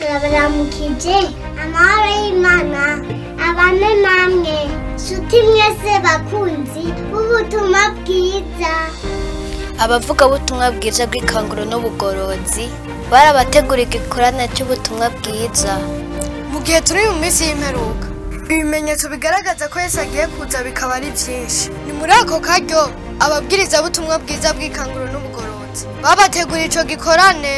Turabaramukije, amahoro y'Imana abane namwe, nshuti mwese bakunzi b'ubutumwa bwiza. Abavugabutumwa bwiza bw'ikanguro n'ubugorozi barabategura igikorane cy'ubutumwa bwiza. Mu gihe turi mu minsi y'imperuka, ibimenyetso bigaragaza ko Yesu agiye kuza bikaba ari byinshi. Ni muri ako karyo ababwirizabutumwa bwiza bw'ikanguro n'ubugorozi babategura ico gikorane.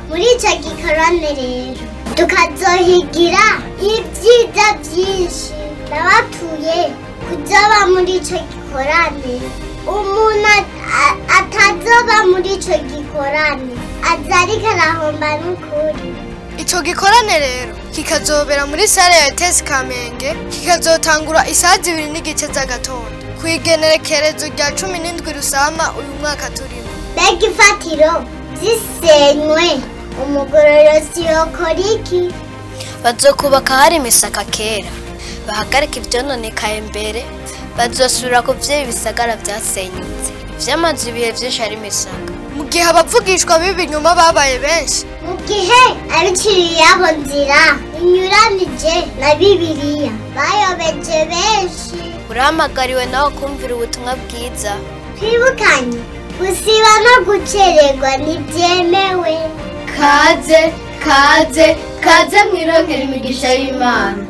Muri ico gikorane rero tukazohigira ibyiza byinshi. Nabatuye kuzoba muri ico gikorane. Umuntu atazoba muri ico gikorane aza ariko arahomba n'ukuri. Ico gikorane rero kikazobera muri sale ya ETS Kamenge, kikazotangura isaha 2:15 z'agatondo kw'igenekerezo rya 17 Rusama uyu mwaka turimo. Mbega ifatiro zisenywe, umugororozi yokora iki? Bazokubaka hari imisaka kera, bahagarika ivyononekaye mbere, bazosubira ku vy'ibi bisagara vyasenyutse vyamaze ibihe vyinshi ari imisaka. Mu gihe abavugishwa b'ibinyoma babaye benshi, mu gihe abiciriye abo nzira inyuranije na Bibiliya bayobeje benshi. Urahamagariwe nawe kumvira ubutumwa bwiza. Twibukanye gusiba no gucererwa ntibyemewe. Kaze, kaze, kaze mwironkera imigisha y'Imana.